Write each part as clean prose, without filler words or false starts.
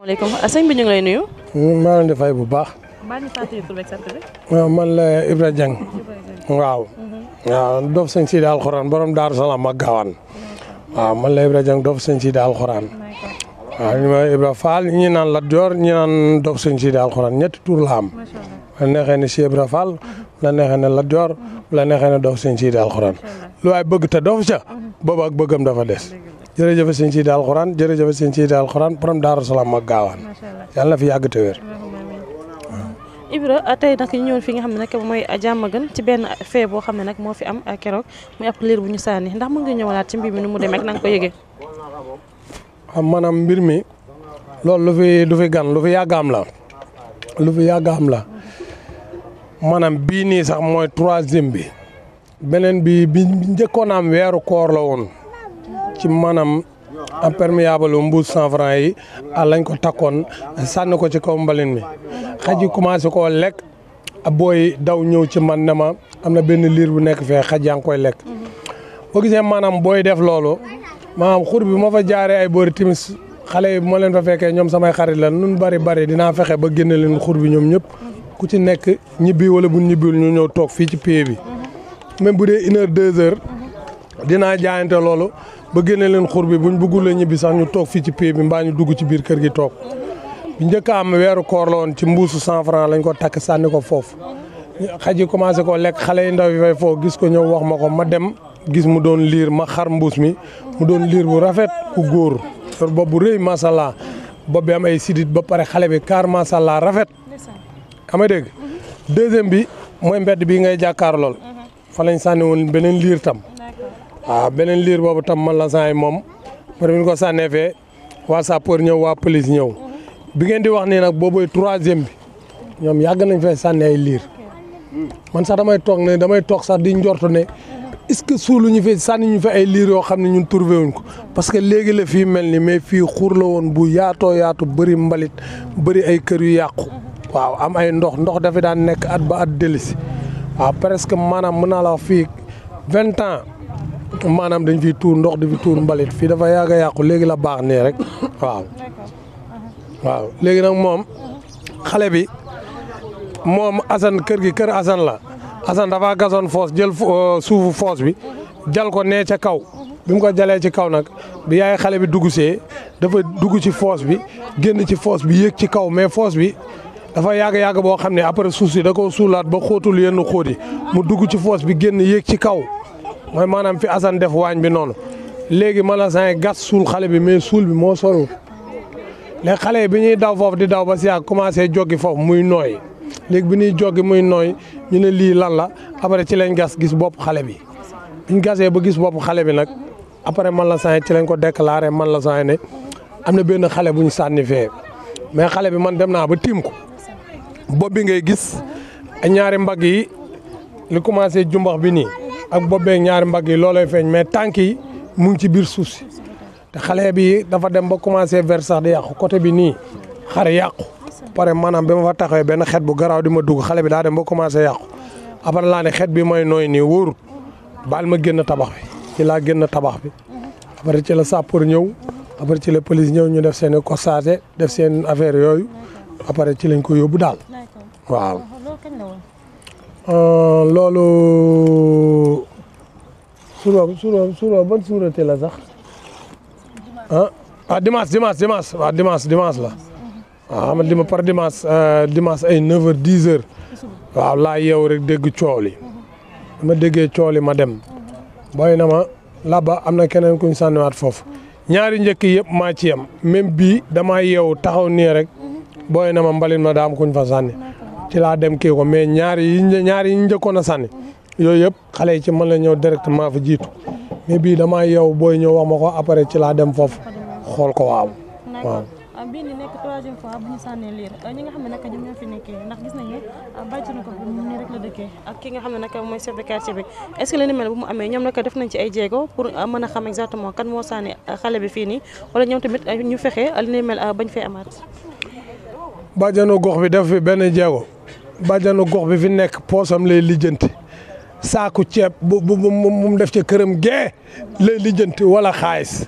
asalaamaaleykum sëñ bi ñu ngi lay nuyu. maa leen di fay bu baax. maa ngi fàttali tur beeg sant bi. waaw man la Ibra Dieng. waaw. waaw doof sëñ Sidi Alxuraan borom Daaru Salaam ak Gaawaan. waaw man la Ibra Dieng doof sëñ Sidi Alxuraan. waaw ñu ma Ibra Fall ñi naan Lat Joor ñi naan doof sëñ Sidi Alxuraan ñetti tur la am. la neexee ne si Ibra Fall. la neexee ne Lat Joor. la neexee ne doof sëñ Sidi Alxuraan. lu waay bëgg te doof ca. boobu ak bëggam dafa des. jërëjëf sëñ Sidi Alxuraan jërëjëf sëñ Sidi Alxuraan borom Daaru Salaam ak Gaawaan. yàlla na fi yàgg te wér. Ibra tey nag ñu ñëwoon fi nga xam ne nag mooy Diamaguène ci benn fee boo xam ne nag moo fi am keroog muy ab liir bu ñu sànni ndax mën nga ñëwalaat ci mbir mi nu mu demee ak na nga ko yëgee. maanaam mbir mi loolu lu fi gan lu fi yàggaam la lu fi yàggaam la maanaam bii nii sax mooy 3e bi beneen bi njëkkoon am weeru koor la woon ci maanaam imperméable mbuus 100 francs yi lañ ko takkoon sànni ko ci kaw mbalin mi xaj yi commencé koo lekk booy daw ñëw ci man ne ma am na benn liir bu nekk fee xaj yaa ngi koy lekk. boo gisee maanaam booy def loolu maanaam xur bi ma fa jaaree ay boori timis xale yi bu ma leen fa fekkee ñoom samay xarit la nun bari dinaa fexe ba génne leen xur bi ñoom ñëpp ku ci nekk ñibbi wala bu ñibbiwul ñu ñëw toog fii ci pied bi même bu dee 1 heure 2 heures dinaa jaayante loolu ba génne leen xur bi buñ bëggul la ñibbi sax ñu toog fii ci pied bi mbaa ñu dugg ci biir kër gi toog. bi njëkk am weeru koor la woon ci mbuusu 100 francs lañ ko takk sànni ko foofu xaj yi commencé ko lekk xale yi ndaw yi fay foofu gis ko ñëw wax ma ko ma dem gis mu doon liir ma xar mbuus mi mu doon liir bu rafet ku góor yor bopp bu rëy macha allah bopp bi am ay sidit ba pare xale bi kaar macha allah rafet. xam nga dégg 2e bi mooy mbedd bii ngay jàkkaar lool fa lañ sànni woon beneen liir tam waaw beneen liir boobu tam man la saa yi moom par ñu ko sànnee fee waa sapeur ñëw waa police ñëw. bi ngeen di wax nii nag booboy 3e bi ñoom yàgg nañ fay sànni ay liir man sax damay toog sax di njortu ne est-ce que suulu ñu fi sànni ñu fi ay liir yoo xam ne ñun trouvé wuñ ko parce que léegi la fii mel ni mais fii xur la woon bu yaatoo yaatu bëri mbalit bëri ay kër yu yàqu waaw am ay ndox dafa daan nekk at ba at dellusi waaw presque maanaam mën naa la wax fii 20 ans maanaam dañ fiy tuur ndox di fi tuur mbalit fii dafa yàgg a yàqu léegi la baax nii rek waaw. waaw léegi nag moom xale bi moom Assane kër Assane la Assane dafa gasoon foos jël suufu foos bi jal ko nee ca kaw bi mu ko jalee ci kaw nag bi yaay xale bi dugg see dafa dugg ci foos bi génn ci foos bi yéeg ci kaw mais foos bi dafa yàgg boo xam ne après suuf si da ko suulaat ba xóotul yenn xóot yi mu dugg ci foos bi génn yéeg ci kaw mooy maanaam fi Assane def waañ bi noonu léegi malasan gas suul xale bi mais suul bi moo soriwul. léegi xale yi bi ñuy daw foofu di daw ba si yàgg commencé joggi foofu muy nooy léegi bi ñuy joggi muy nooy ñu ne lii lan la après ci lañ gas gis bopp xale bi biñ gasee ba gis bopp xale bi nag après man la saa ci lañ ko déclaré man la saa ne am na benn xale bu ñu sànni fee mais xale bi man dem naa ba tiim ko bopp bi ngay gis ñaari mbagg yi li commencé jumbax bi nii ak bopp beeg ñaari mbagg yi loolay feeñ mais tànk yi mu ngi ci biir suuf si. te xale bi dafa dem ba commencé vers sax di yàqu côté bi nii xare yàqu pare maanaam bi ma fa taxawee benn xet bu garaaw di ma dugg xale bi daa dem ba commencé yàqu après laa ne xet bi mooy nooy nii wóorut baal ma génn tabax bi ci laa génn tabax bi après ci la sapeur ñëw après ci la police ñëw ñu def seen i constaté def seen affaire yooyu après ci lañ ko yóbbu daal waaw. loolu suura ban suurate la sax. dimanche waaw dimanche la waaw xam nga par dimanche ay 9h 10h waaw laa yeew rek dégg coow li ma déggee coow li ma dem booy na ma laba am na keneen kuñ sànniwaat foofu ñaari njëkk yëpp maa ci yem même bii damaa yeew taxaw nii rek booy na ma mbalin ma daam kuñ fa sànni ci laa dem kii ko mais ñaari yi njëkkoon a sànni yooyu yëpp xale yi ci mën la ñëw directement fa jiitu mais bii damaa yeew booy ñëw wax ma ko après ci laa dem foofu xool ko waaw. waaw bii ni nekk 3e fois bu ñu sànnee liir ñi nga xam ne nag ñoom ñoo fi nekkee ndax gis nañu bàjjenu ko bi nii rek la dëkkee ak ki nga xam ne nag mooy chef de quartier bi est-ce que li ni mel bu mu amee ñoom nag def nañ ci ay jéego pour mën a xam exactement kan moo sànni xale bi fii nii wala ñoom tamit ñu fexe li ni mel bañ fee amaat. bàjjenu gox bi def fi benn jéego bàjjenu gox bi fi nekk poosam lay lijjanti saaku ceeb bu mu def ci këram gee lay lijjanti wala xaalis.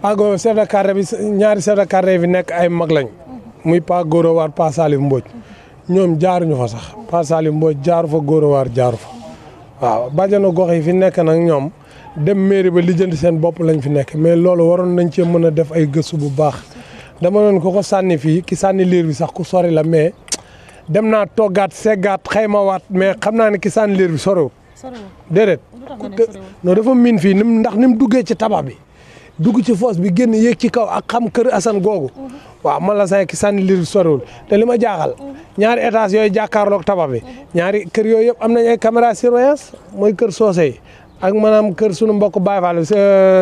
ak chef de quartier bi ñaari chef de quartier fi nekk ay mag lañ muy Pa Gora Waar Pa Salif Mbodj ñoom jaaruñu fa sax Pa Salif Mbodj jaaru fa Gora Waar jaaru fa waaw bàjjenu gox yi fi nekk nag ñoom dem mairie ba lijjanti seen bopp lañ fi nekk mais loolu waroon nañ cee mën a def ay gëstu bu baax dama doon ko sànni fii ki sànni liir bi sax ku sori la mais dem naa toggaat seggaat xaymawaat mais xam naa ne ki sànni liir bi soriwul déedéet non dafa miin fii ndax ni mu duggee ci tabax bi dugg ci foos bi génn yéeg ci kaw ak xam kër Assane googu waaw man la say ki sànni liir bi soriwul te li ma jaaxal ñaari étage yooyu jàkkaarloog tabax bi ñaari kër yooyu yëpp am nañ ay caméra surveillance mooy kër soose yi ak maanaam kër suñu mbokk Baye Fall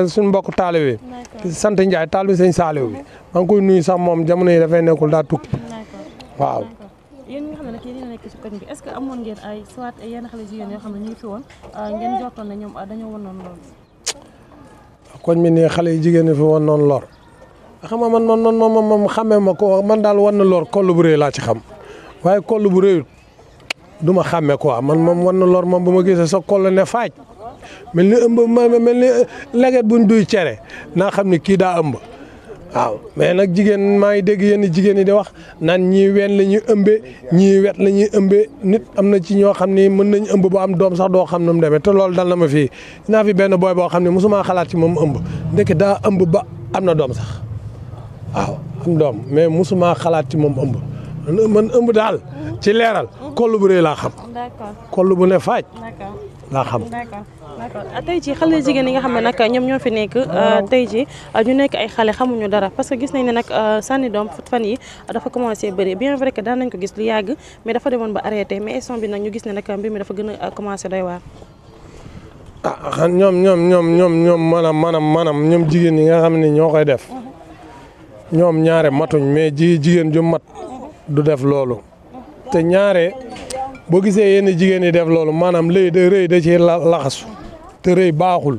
suñu mbokk taalibe bi sant Ndiaye taalibe sëñ Saliou bi maa ngi koy nuyu sax moom jamono yi dafay nekkul daa tukki waaw. yéen ñi nga xam ne nag yéen a nekk ci koñ bi est-ce que amoon ngeen ay soit yenn xale jigéen yoo xam ne ñu ngi fi woon ngeen jortoon ne ñoom dañoo wan noonu lool. koñ bi nii xale yi jigéen ñi fi wan noonu lor xam nga man moom xamee ma ko man daal wan na lor koll bu rëy laa ci xam waaye koll bu rëyut du ma xàmmee quoi man moom wan na lor moom bu ma gisee sa koll ne faaj mel ni ëmb mel ni leget buñ duy cere naa xam ni kii daa ëmb waaw mais nag jigéen maa ngi dégg yenn jigéen yi di wax naan ñii ween la ñuy ëmbee ñii wet la ñuy ëmbee nit am na ci ñoo xam ni mën nañ ëmb ba am doom sax doo xam nu mu demee te loolu dal na ma fii naa fi benn booy boo xam ne mosuma xalaat ci moom ëmb ndeke daa ëmb ba am na doom sax waaw am doom mais mosuma xalaat ci moom ëmb man ëmb daal ci leeral koll bu rëy laa xam koll bu ne faaj laa xam. d'accord tey jii xale jigéen yi nga xam ne nag ñoom ñoo fi nekk tey jii ñu nekk ay xale xamuñu dara parce que gis nañ ne nag sànni doom fan yi dafa commencé bëri bien vrai que daan nañ ko gis lu yàgg mais dafa demoon ba arrêté mais instant bi nag ñu gis ne nag mbir mi dafa gën a commencé doy waar. ah ñoom maanaam ñoom jigéen yi nga xam ne ñoo koy def ñoom ñaare matuñ mais jigéen ju mat du def loolu te ñaare boo gisee yenn jigéen yi def loolu maanaam rëy da ci laxasu te rëy baaxul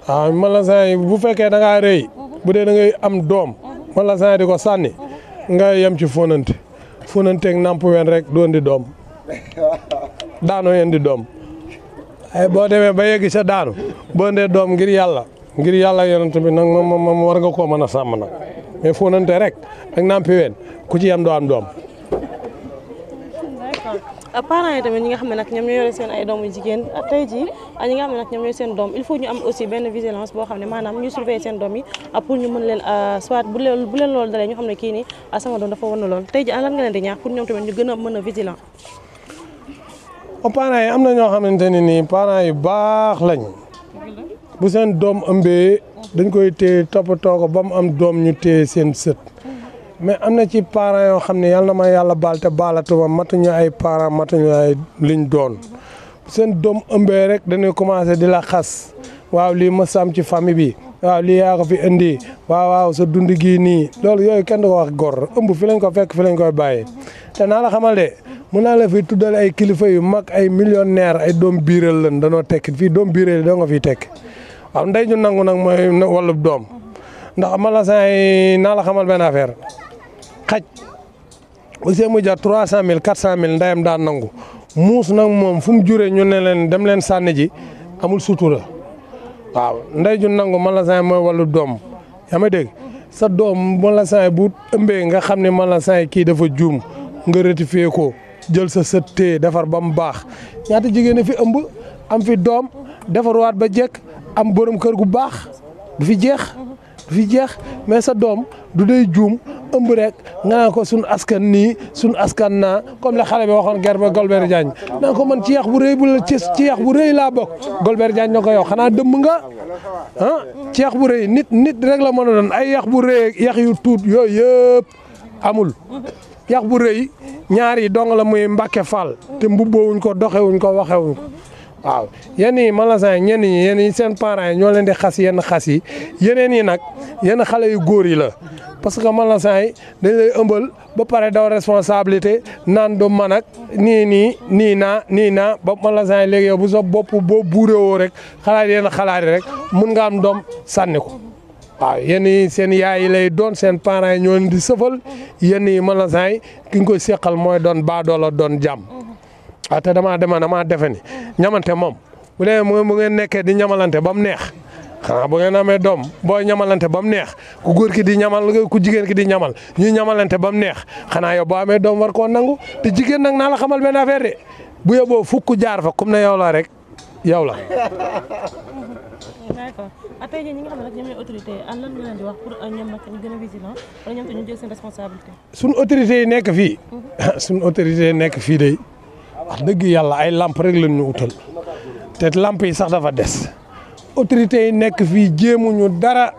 waaw malasan yi bu fekkee da ngaa rëy bu dee da ngay am doom malasan yi di ko sànni nga yem ci fonanteeg namp wen rek doon di doom daano yen di doom ay boo demee ba yegg sa daanu boo ndee doom ngir yàlla yonent bi nag moom war nga koo mën a sàmm nag mais fonante rek ak nampi wen ku ci yem doo am doom. parents yi tamit ñi nga xam ne nag ñoom ñoo yore seen ay doomu jigéen tey jii ñi nga xam ne nag ñoom ñooy seen doom il faut ñu am aussi benn vigilance boo xam ne maanaam ñu surveiller seen doom yi pour ñu mën leen soit bu leen loolu dalee ñu xam ne kii nii sama doom dafa wan na lool tey jii lan nga leen di ñaax pour ñoom tamit ñu gën a mën a vigilant. parents yi am na ñoo xamante ne nii parents yu baax lañ bu seen doom ëmbee dañ koy téye toppatoo ko ba mu am doom ñu téye seen sët. mais am na ci parents yoo xam ne yàlla na ma yàlla baal te baalatuma matuñu ay parents matuñu ay liñ doon seen doom ëmbee rek dañuy commencé di la xas waaw lii ma sam ci famille bi waaw lii yaa ko fi indi waaw sa dund gii nii loolu yooyu kenn du ko wax gor ëmb fi lañ ko fekk fi lañ koy bàyyi te naa la xamal de mun naa la fi tuddal ay kilifa yu mag ay millionnaire ay doom biiral lan danoo tekki fii doom biiral doo nga fiy tekki waaw ndey ñu nangu nag mooy wàllub doom ndax ma la say naa la xamal benn affaire xaj aussi mu jar 300 000 400 000 ndeyam daan nangu muus nag moom fu mu juree ñu ne leen dem leen sànni ji amul sutura waaw ndey ju nangu malasin mooy wàllu doom yaa ma dégg sa doom malasin bu ëmbee nga xam ne malasin kii dafa juum nga rectifier ko jël sa sët téye defar ba mu baax ñaata jigéen fi ëmb am fi doom defarwaat ba jekk am borom kër gu baax du fi jeex mais sa doom du day juum ëmb rek nga naan ko suñ askan nii suñ askan naa comme la xale bi waxoon Gerba Golbert Diagne naan ko man ci yax bu rëy ci yax bu rëy laa bokk Golbert Diagne na ko yow xanaa dëmm nga ci yax bu rëy nit rek la mën a doon ay yax bu rëy yax yu tuut yooyu yëpp amul yax bu rëy ñaar yi dong la muy Mbàkke Fall te mbubboowuñ ko doxewuñ ko waxewuñ ko waaw yenn yi malasin ñenn ñi yenn yi seen parents yi ñoo leen di xas yenn xas yi yeneen yi nag yenn xale yu góor yi la parce que malasin yi dañ lay ëmbal ba pare daw responsabilité naan du man ak nii naa ba malasin yi léegi yow bu sa bopp boo buuréwoo rek xalaat yenn xalaat yi rek mun nga am doom sànni ko waaw yenn yi seen yaay yi lay doon seen parents yi ñoo leen di sëfal yenn yi malasin yi ki nga koy seqal mooy doon baadoola doon jàmm te damaa defe ni ñamante moom bu dee mu ngeen nekkee di ñamalante ba mu neex xanaa bu ngeen amee doom booy ñamalante ba mu neex ku góor ki di ñamal ku jigéen ki di ñamal ñuy ñamalante ba mu neex xanaa yow boo amee doom war koo nangu te jigéen nag naa la xamal benn affaire de bu yóbboo fukk jaar fa comme ne yow la rek yow la. d'accord tey jii ñi nga xam ne nag ñoom ñooy autorité an lan nga leen di wax pour ñoom nag ñu gën a vigilant wala ñoom ñu jël seen responsabilité. suñ autorité yi nekk fii. suñ autorité yi nekk fii de wax dëgg yàlla ay lamp rek lañ ñu utal te lamp yi sax dafa des. autorité yi nekk fii jéemuñu dara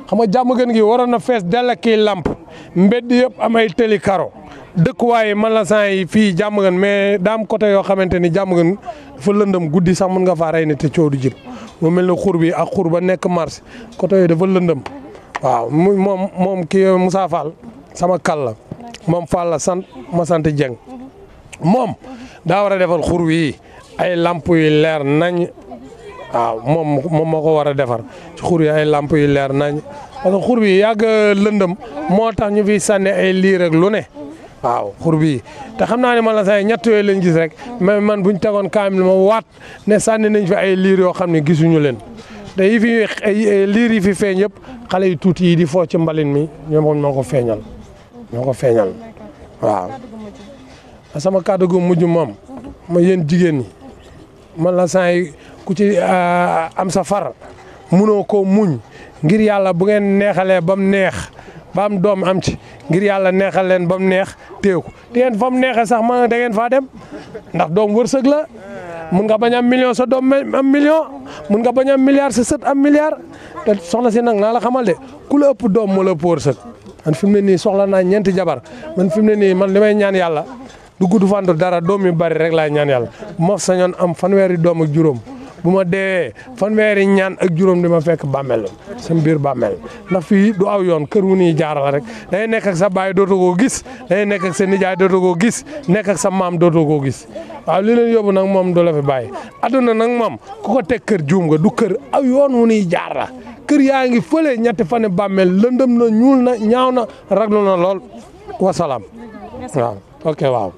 xam nga jàmm gën gi waroon na fees dell ak kii lamp mbedd yëpp am ay tëli karo dëkkuwaay man la sant yi fii jàmm gën mais daam côté yoo xamante ni jàmm gën dafa lëndëm guddi sax mën nga faa rey ne te coow du jib mu mel ne xur bi ak xur ba nekk marché côté yooyu dafa lëndëm waaw moom kii Moussa Fall sama kal la moom Fall la sant ma sant Dieng moom daa war a defal xur wi ay lamp yu leer nañ waaw moom moo ko war a defar ci xur yi ay lamp yu leer nañ parce que xur bi yàgg lëndëm moo tax ñu fi sànni ay lii rek lu ne waaw xur bi te xam naa ne man la say ñett yooyu lañ gis rek mais man buñ tegoon kaamil ma waat ne sànni nañ fi ay liir yoo xam ne gisuñu leen te yi fi liir yi fi feeñ yëpp xale yu tuuti yi di foo ci mbalin mi ñoom moo ko feeñal waaw sama kàddu gu mujj moom ma yéen jigéen ñi man la say ku ci am sa far munoo koo muñ ngir yàlla bu ngeen neexalee ba mu neex ba am doom am ci ngir yàlla neexal leen ba mu neex téew ko te yéen fa mu neexee sax ma da ngeen faa dem ndax doom wërsëg la mun nga bañ am million sa doom am million mun nga bañ am milliard sa sët am milliard te soxna si nag naa la xamal de ku la ëpp doom moo la ëpp wërsëg man fi mu ne nii soxla naa ñeenti jabar man fi mu ne nii man li may ñaan yàlla du gudd fandu dara doom yu bari rek laay ñaan yàlla ma sañoon am fanweeri doom ak juróom bu ma deewee fanweeri ñaan ak juróom di ma fekk bàmmeel sama biir bàmmeel ndax fii du aw yoon kër wu ñuy jaaral rek day nekk ak sa baay dootoo koo gis day nekk ak sa nijaay dootoo koo gis nekk ak sa maam dootoo koo gis waaw li leen yóbbu nag moom du la fi bàyyi adduna nag moom ku ko teg kër juum nga du kër aw yoon wu ñuy jaar la kër yaa ngi fële ñetti fane bàmmeel lëndëm na ñuul na ñaaw na raglu na lool wasalaam waaw ok waaw